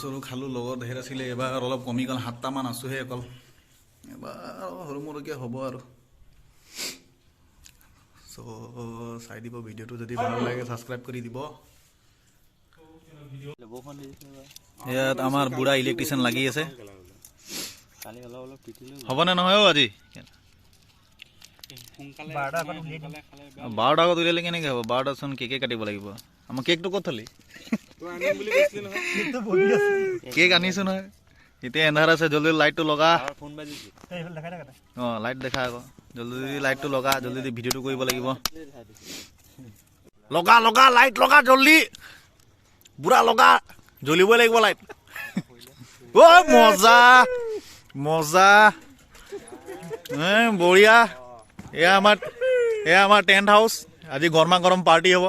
বছৰো খালোঁ, লগত ধেৰ আছিলে, এবাৰ অলপ কমি গ'ল, 7টামান আছোঁহে অকল। এবাৰ সৰু মৰুকৈ হ'ব আৰু। চ' চাই দিব ভিডিঅ'টো, যদি ভাল লাগে ছাবস্ক্ৰাইব কৰি দিব। ইয়াত আমাৰ বুঢ়া ইলেক্ট্ৰিচিয়ান লাগি আছে। হ'বনে নহয় অ' আজি? 12টা আগত উলিয়ালে কেনেকৈ হ'ব? 12টাচোন কেকে কাটিব লাগিব। আমাৰ কেকটো ক'ত থলি? কেক আনিছো নহয়। এতিয়া এন্ধাৰ আছে, জলদি লাইটটো লগা। অঁ, লাইট দেখা আকৌ, জলদি লাইটটো লগা, জলদি ভিডিঅ'টো কৰিব লাগিব। লগা লগা লাইট লগা, জলদি বুঢ়া লগা, জ্বলিবই লাগিব লাইট। অ' মজা মজা, বঢ়িয়া। এয়া আমাৰ টেণ্ট হাউচ। আজি গৰমা গৰম পাৰ্টি হ'ব।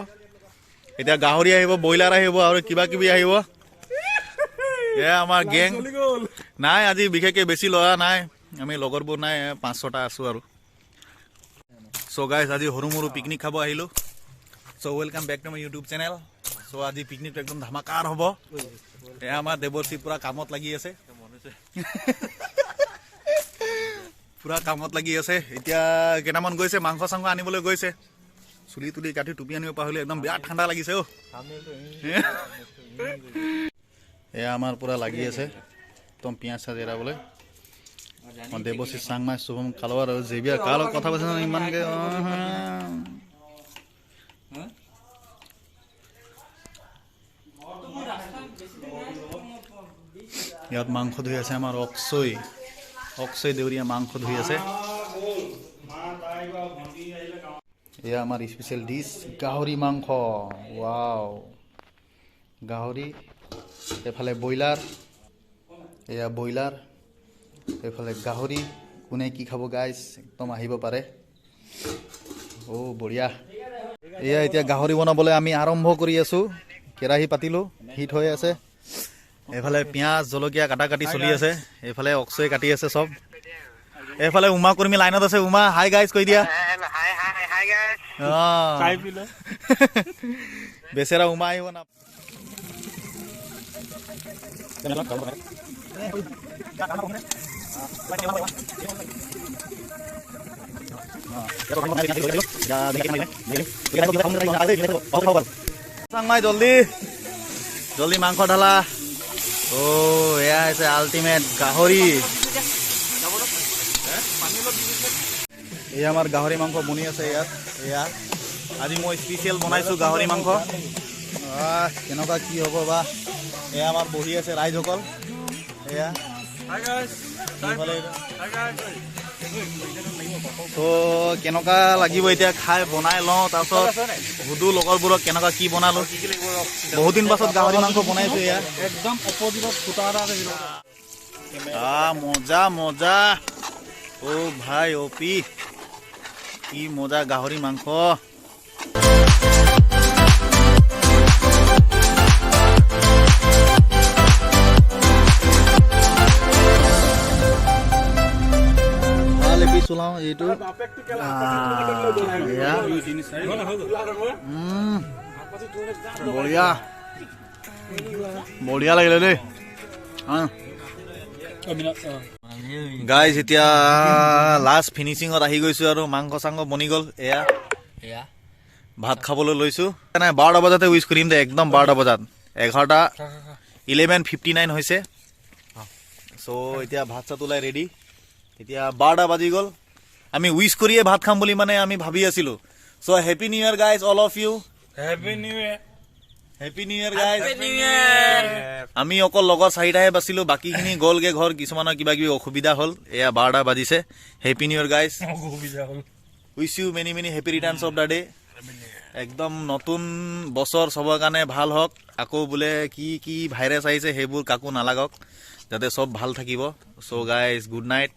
এতিয়া গাহৰি আহিব, ব্ৰইলাৰ আহিব আৰু কিবা কিবি আহিব। এয়া আমাৰ গেং। নাই, আজি বিশেষকৈ বেছি ল'ৰা নাই, আমি লগৰবোৰ নাই, 5-6টা আছোঁ আৰু। চ' গাইজ, আজি সৰু মৰু পিকনিক খাব আহিলোঁ। So welcome back to my YouTube channel. So আজি পিকনিকটো একদম ধামাকাৰ হ'ব। এয়া আমাৰ দেৱৰ্ষি পূৰা কামত লাগি আছে, পূৰা কামত লাগি আছে। এতিয়া কেইটামান গৈছে মাংস চাংস আনিবলৈ গৈছে। চুলি তুলি কাটি টুপি আনিব পাহৰিলে, একদম বেয়া ঠাণ্ডা লাগিছে অ'। এয়া আমাৰ পূৰা লাগি আছে একদম পিঁয়াজ চিয়াজ এৰাবলৈ। দেৱশ্ৰী চাংমাই, শুভম কালৱাৰ আৰু জেবিয়াৰ কাৰ লগত কথা পাতিছে ইমানকৈ? ইয়াত মাংস ধুই আছে আমাৰ অক্ষয়, অক্ষয় দেউৰীয়া মাংস ধুই আছে। এয়া আমাৰ স্পেচিয়েল ডিছ গাহৰি মাংস। ৱাও, গাহৰি, এইফালে ব্ৰইলাৰ, এয়া ব্ৰইলাৰ, এইফালে গাহৰি। কোনে কি খাব গাইজ, একদম আহিব পাৰে। অ' বঢ়িয়া। এয়া এতিয়া গাহৰি বনাবলৈ আমি আৰম্ভ কৰি আছোঁ। কেৰাহী পাতিলোঁ, হিট হৈ আছে। এইফালে পিঁয়াজ জলকীয়া কাটা কাটি চলি আছে, এইফালে অক্ষয় কাটি আছে চব। এইফালে উমা কৰ্মী লাইনত আছে। উমা, হাই গাইজ কৈ দিয়া। বেচেৰা উমা আহিব না। চাংমাই জলদি জলদি মাংস ঢালা। অ' এয়া হৈছে আল্টিমেট গাহৰি। এয়া আমাৰ গাহৰি মাংস বনি আছে ইয়াত। এয়া আজি মই স্পেচিয়েল বনাইছোঁ গাহৰি মাংস। কেনেকুৱা কি হ'ব বা। এয়া আমাৰ বহি আছে ৰাইজসকল। এয়া ত' কেনেকুৱা লাগিব এতিয়া খাই বনাই লওঁ, তাৰপিছত সুধো লগৰবোৰক কেনেকুৱা কি বনালোঁ। বহুত দিন পাছত গাহৰি মাংস বনাইছোঁ। এয়া একদম অপজিটত ফুটা এটা আছে। মজা মজা, অ' ভাই অ' পি, কি মজা গাহৰি মাংস। চলাওঁ এইটো। বঢ়িয়া বঢ়িয়া লাগিলে দেই গাইজ। এতিয়া লাষ্ট ফিনিচিঙত আহি গৈছোঁ আৰু মাংস চাংস বনি গ'ল। এয়া ভাত খাবলৈ লৈছোঁ। নাই, 12টা বজাতে উইচ কৰিম দে, একদম 12টা বজাত। 11:59 হৈছে। চ' এতিয়া ভাত চাত ওলাই ৰেডি। এতিয়া 12টা বাজি গ'ল। আমি উইচ কৰিয়ে ভাত খাম বুলি মানে আমি ভাবি আছিলোঁ। So happy new year guys, all of you. Happy new year. Happy new year guys. আমি অকল লগৰ 4টাহে বাচিলোঁ, বাকীখিনি গ'লগৈ ঘৰ, কিছুমানৰ কিবা কিবি অসুবিধা হ'ল। এয়া 12টা বাজিছে। Happy new year guys, wish you many many happy returns of the day. একদম নতুন বছৰ চবৰ কাৰণে ভাল হওক। আকৌ বোলে কি কি ভাইৰাছ আহিছে সেইবোৰ কাকো নালাগক, যাতে চব ভাল থাকিব। So guys, good night.